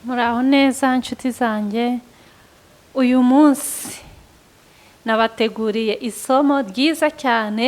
Muraho neza nshuti zanjye, uyu munsi nabateguriye isomo ryiza cyane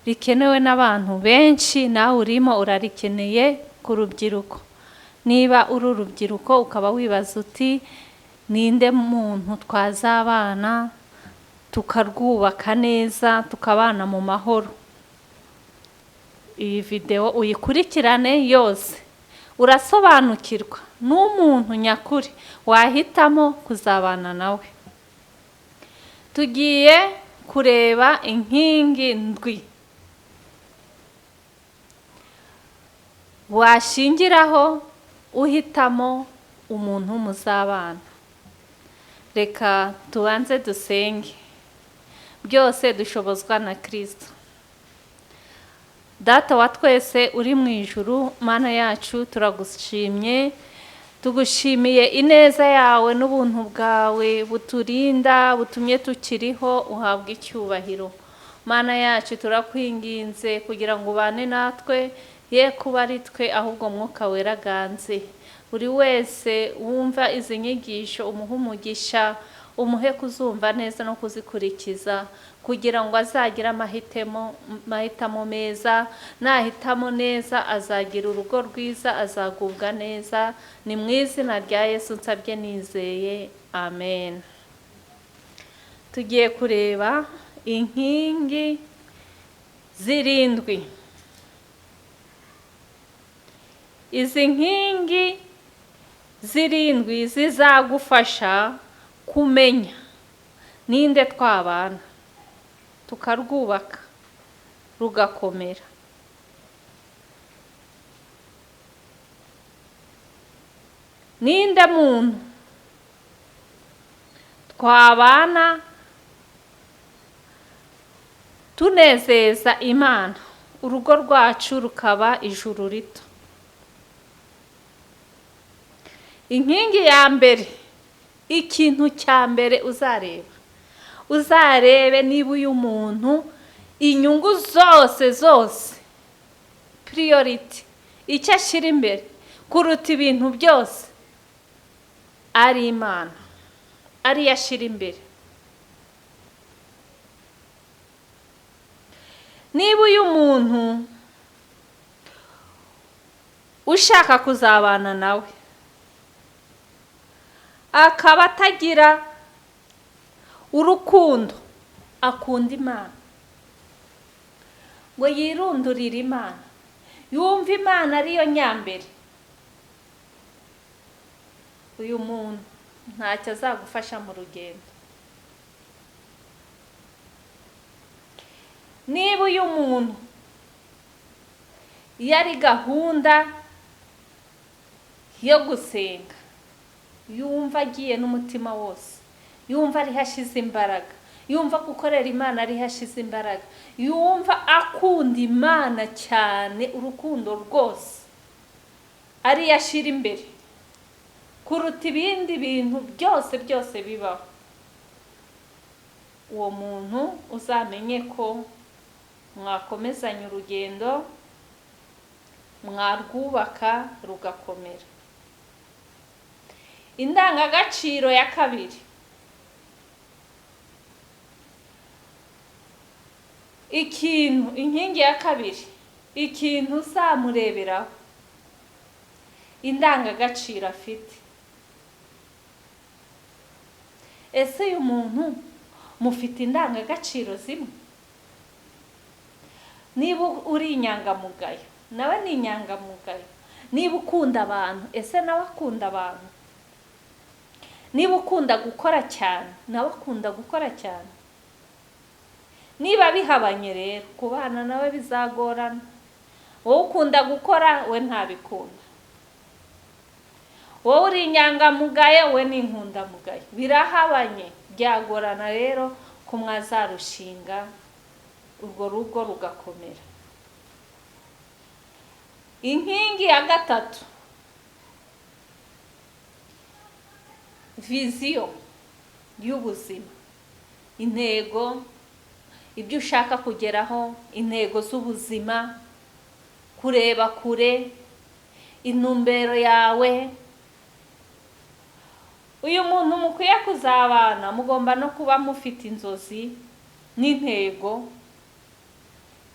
rikenewe n'abantu benshi, nawe urimo urarikeneye ku rubyiruko. Niba uri urubyiruko ukaba wibaza uti ninde muntu twazabana tukarwubaka neza tukabana mu mahoro, iyi videwo uyikurikirane yose urasobanukirwa n'umuntu nyakuri wahitamo kuzabana nawe. Tugiye kureba inkingi ndwi washingiraho uhitamo umuntu muzabana. Reka tubanze dusenge, byose dushobozwa na Kristo. Data wa twese uri mu ijuru, Mana yacu turagushimye, tugushimiye ineza yawe n'ubuntu bwawe buturinda, butumye tukiriho, uhabwa icyubahiro. Mana yacu turakwinginze kugira ngo ubane natwe, ye kuba ari twe ahubwo Mwuka Wera aganze. Buri wese wumva izi nyigisho umuhe umugisha, umuhe kuzumva neza no kuzikurikiza, kugira ngo azagire amahitamo meza. Nahitamo neza azagira urugo rwiza, azagubwa neza. Ni mu izina rya Yesu nsabye nizeye, amen. Tugiye kureba inkingi zirindwi. Izi nkingi zirindwi zizagufasha kumenya ninde twabana tukarwubaka rugakomera. Ninde muntu twabana tunezeza Imana, urugo rwacu rukaba ijuru rito. Inkingi ya mbere, ikintu cya mbere uzareba, uzarebe niba uyu muntu inyungu zose zose, priority, icyo ashyira imbere kuruta ibintu byose ari Imana, ariyo ashyira imbere. Niba uyu muntu ushaka kuzabana nawe akaba atagira urukundo akunda Imana, ngo yirundurire Imana, yumve Imana ariyo nyambere, uyu muntu ntacyo azagufasha mu rugendo. Niba uyu muntu iyo ari gahunda yo gusenga yumva agiye n'umutima wose, yumva ariho ashize imbaraga, yumva gukorera Imana ariho ashize imbaraga, yumva akunda Imana cyane, urukundo rwose ariyo ashyira imbere kuruta ibindi bintu byose byose bibaho, uwo muntu uzamenye ko mwakomezanya urugendo, mwarwubaka rugakomera. Indangagaciro ya kabiri, ikintu, inkingi ya kabiri, ikintu uzamureberaho indangagaciro afite. Ese uyu muntu mufite indangagaciro zimwe? Niba uri inyangamugayo, nawe ni inyangamugayo. Niba ukunda abantu, ese nawe akunda abantu? Niba ukunda gukora cyane, nawe akunda gukora cyane. Niba bihabanye rero, kubana nawe bizagorana. Wowe ukunda gukora, we ntabikunda. Wowe uri inyangamugayo, we ni inkundamugayo. Birahabanye, byagorana rero ko mwazarushinga urwo rugo rugakomera. Inkingi ya gatatu, viziyo y'ubuzima, intego, ibyo ushaka kugeraho, intego z'ubuzima, kureba kure, intumbero yawe. Uyu muntu mukwiye kuzabana, mugomba no kuba mufite inzozi n'intego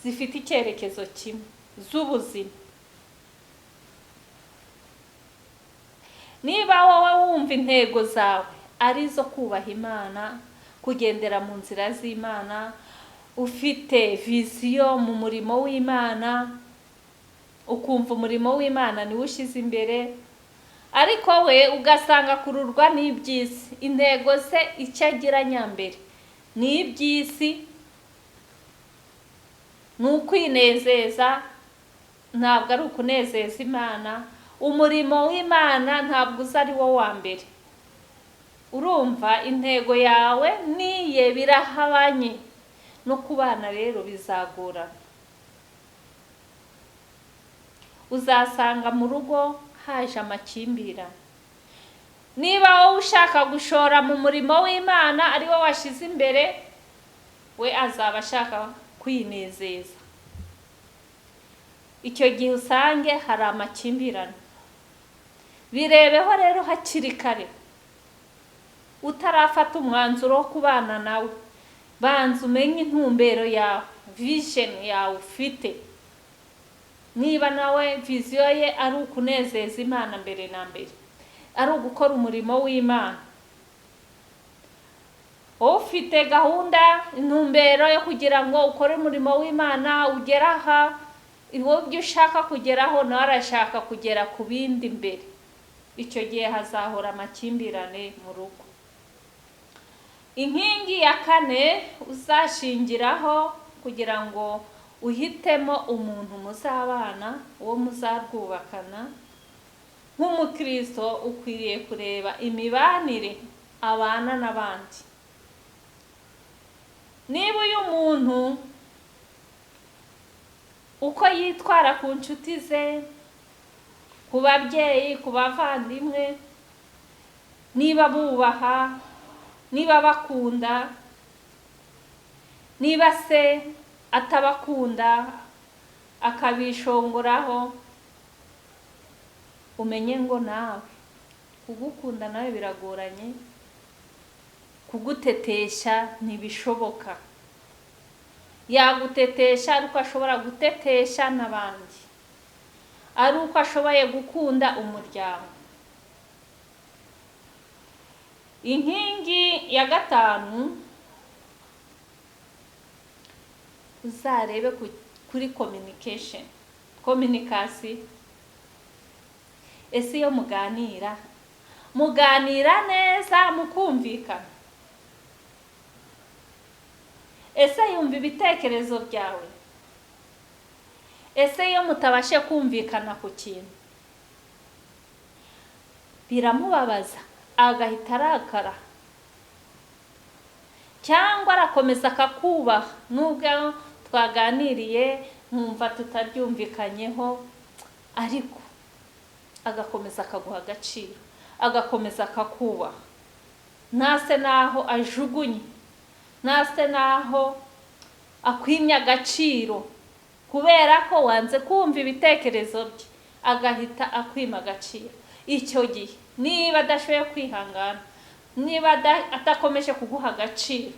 zifite icyerekezo kimwe z'ubuzima. Niba wowe wumva intego zawe ari izo kubaha Imana, kugendera mu nzira z'Imana, ufite viziyo mu murimo w'Imana, ukumva umurimo w'Imana niwo ushyize imbere, ariko we ugasanga akururwa n'iby'isi, intego ze icyo agira nyambere ni iby'isi, ni ukwinezeza, ntabwo ari ukunezeza Imana. Umurimo w'Imana ntabwo uza ari wo wa mbere. Urumva intego yawe niye birahabanye, no kubana rero bizagorana. Uzasanga mu rugo haje amakimbirane. Niba wowe ushaka gushora mu murimo w'Imana ari wo washyize imbere, we azaba ashaka kwinezeza. Icyo gihe usange hari amakimbirane. Birebeho rero hakiri kare, utarafata umwanzuro wo kubana nawe, banza umenye intumbero yawe, vision yawe ufite. Niba nawe viziyo ye ari ukunezeza Imana mbere na mbere, ari ugukora umurimo w'Imana, ufite gahunda, intumbero yo kugira ngo ukore umurimo w'Imana ugere aha, ibyo ushaka kugeraho nawe arashaka kugera ku bindi mbere. Icyo gihe hazahora amakimbirane mu rugo. Inkingi ya kane uzashingiraho kugira ngo uhitemo umuntu muzabana, uwo muzarwubakana, nk'umukristo ukwiriye kureba imibanire abana n'abandi. Niba uyu muntu uko yitwara ku nshuti ze, ku babyeyi, ku bavandimwe, niba bubaha, niba bakunda, niba se atabakunda akabishongoraho, umenye ngo nawe kugukunda nawe biragoranye, kugutetesha ntibishoboka. Yagutetesha ariko ashobora gutetesha n'abandi, ari uko ashoboye gukunda umuryango. Inkingi ya gatanu, uzarebe kuri communication, communication. Ese iyo muganira, muganira neza mukumvikana? Ese yumva ibitekerezo byawe? Ese iyo mutabashe kumvikana ku kintu biramubabaza agahita arakara, cyangwa arakomeza akakubaha nubwo twaganiriye nkumva tutabyumvikanyeho, ariko agakomeza akaguha agaciro, agakomeza akakubaha, ntase naho ajugunye, ntase naho akwimye agaciro kubera ko wanze kumva ibitekerezo bye, agahita akwima agaciro. Icyo gihe niba adashoboye kwihangana, niba atakomeje kuguha agaciro,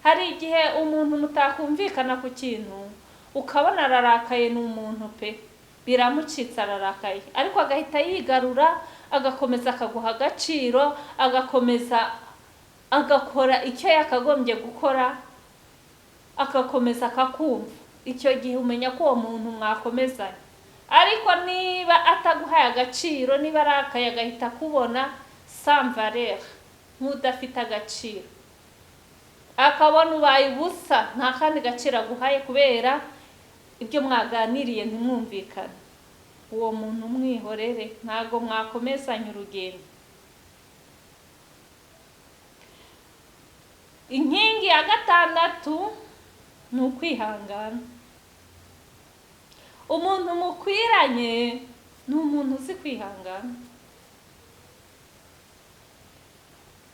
hari igihe umuntu mutakumvikana ku kintu ukabona ararakaye, ni umuntu pe, biramucitse ararakaye, ariko agahita yigarura, agakomeza akaguha agaciro, agakomeza agakora icyo yakagombye gukora, agakomeza akakumva. Icyo gihe umenya ko uwo muntu mwakomezanye. Ariko niba ataguhaye agaciro, niba arakaye agahita akubona sans valeur, nk'udafite agaciro, akabona ubaye ubusa, nta kandi gaciro aguhaye kubera ibyo mwaganiriye ntimwumvikane, uwo muntu mwihorere, ntago mwakomezanye urugendo. Inkingi ya gatandatu ni ukwihangana. Umuntu mukwiranye ni umuntu uzi kwihangana,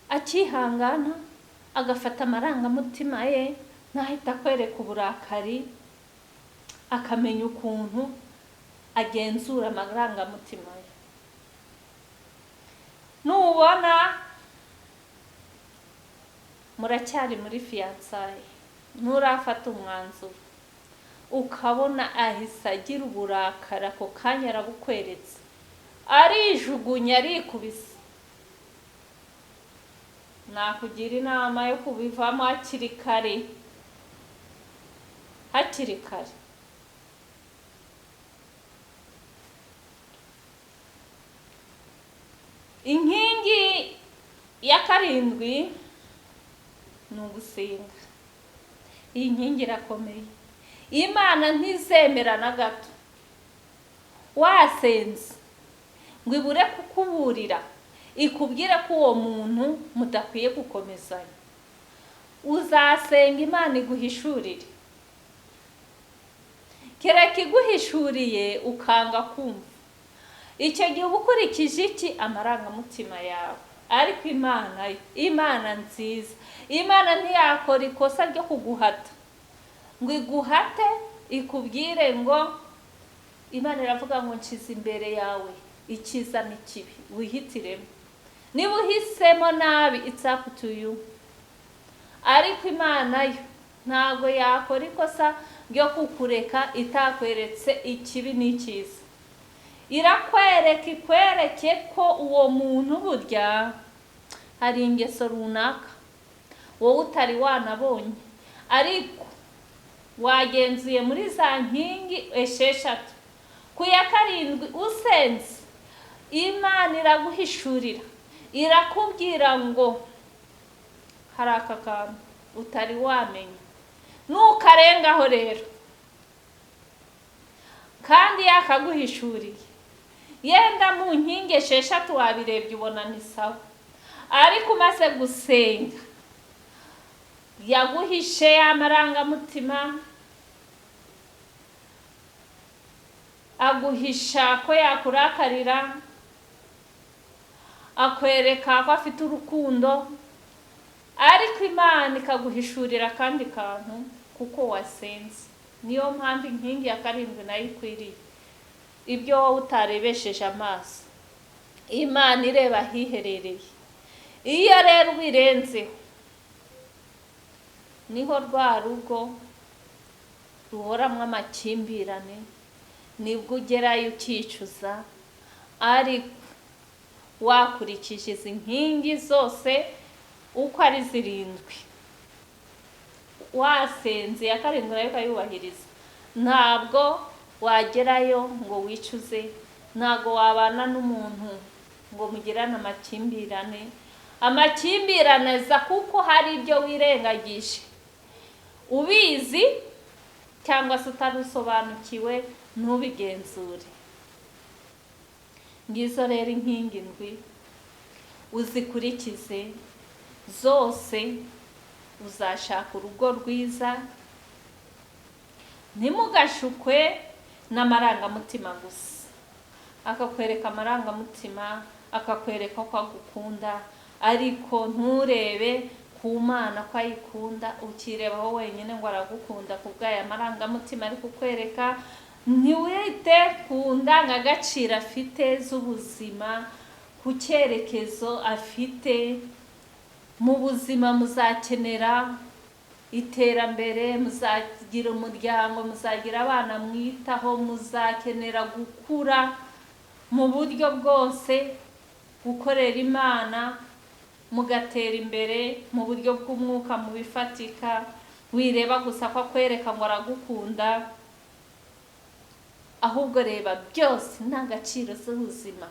akihangana, agafata amarangamutima ye, ntahita akwereka uburakari, akamenya ukuntu agenzura amarangamutima ye. Nubona muracyari muri fiançailles, nturafata umwanzuro, ukabona ahise agira uburakari ako kanya, arabukweretse, arijugunya, arikubise, nakugira inama yo kubivamo hakiri kare, hakiri kare. Inkingi ya karindwi ni ugusenga. Iyi nkingi irakomeye. Imana ntizemera na gato wasenze ngo ibure kukuburira, ikubwire ko uwo muntu mudakwiye gukomezanya. Uzasenga Imana iguhishurire, kereka iguhishuriye ukanga kumva, icyo gihe uba ukurikije iki? Amarangamutima yawe. Ariko Imana, Imana nziza, Imana ntiyakora ikosa ryo kuguhata ngo iguhate ikubwire ngo, Imana iravuga ngo nshyize imbere yawe icyiza n'ikibi, wihitiremo. Niba uhisemo nabi, it's up to you. Ariko Imana yo ntabwo yakora ikosa ryo kukureka itakweretse ikibi n'icyiza. Irakwereka, ikwereke ko uwo muntu burya hari ingeso runaka wowe utari wanabonye, ariko wagenzuye muri za nkingi 6, ku ya karindwi usenze, Imana iraguhishurira, irakubwira ngo hari aka kantu utari wamenya, nukarengaho rero kandi yakaguhishuriye, yenda mu nkingi 6 wabirebye ubona ni sawa, ariko umaze gusenga yaguhishe amarangamutima, aguhisha ko yakurakarira, akwereka ko afite urukundo, ariko Imana ikaguhishurira akandi kantu kuko wasenze. Niyo mpamvu inkingi ya karindwi nayo ikwiriye ibyo wowe utarebesheje amaso, Imana ireba ahiherereye. Iyo rero ubirenzeho, niho rwa rugo ruhoramwo amakimbirane, nibwo ugerayo ukicuza. Ariko wakurikije izi nkingi zose uko ari 7, wasenze ya karindwi nayo ukayubahiriza, ntabwo wagerayo ngo wicuze, ntabwo wabana n'umuntu ngo mugirane amakimbirane. Amakimbirane aza kuko hari ibyo wirengagije ubizi cyangwa se utarusobanukiwe, ntubigenzure. Ngizo rero inkingi 7, uzikurikize zose, uzashaka urugo rwiza. Ntimugashukwe n'amarangamutima gusa, akakwereka amarangamutima, akakwereka ko agukunda, ariko nturebe ku Mana ko ayikunda, ukirebaho wenyine ngo aragukunda ku bw'aya marangamutima ari kukwereka. Ntiwite ku ndangagaciro afite z'ubuzima, ku cyerekezo afite mu buzima. Muzakenera iterambere, muzagira umuryango, muzagira abana mwitaho, muzakenera gukura mu buryo bwose, gukorera Imana, mugatera imbere mu buryo bw'umwuka, mu bifatika. Wireba gusa ko akwereka ngo aragukunda, ahubwo reba byose indangagaciro z'ubuzima.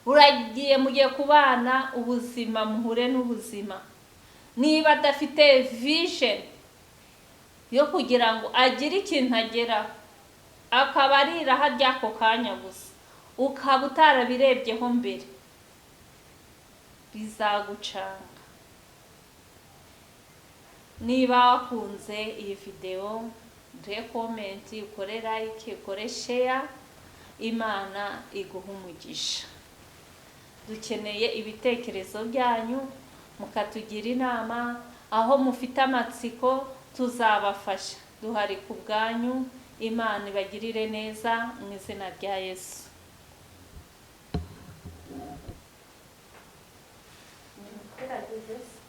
Uragiye mugiye kubana ubuzima, muhure n'ubuzima. Niba adafite vision yo kugira ngo agire ikintu ageraho, akaba arira harya ako kanya gusa, ukaba utarabirebyeho mbere, bizagucanga. Niba wakunze iyi video, duhe comment, ukore like, ukore share. Imana iguhe umugisha. Dukeneye ibitekerezo byanyu, mukatugira inama, aho mufite amatsiko tuzabafasha. Duhari ku bwanyu. Imana ibagirire neza mu izina rya Yesu. Everest.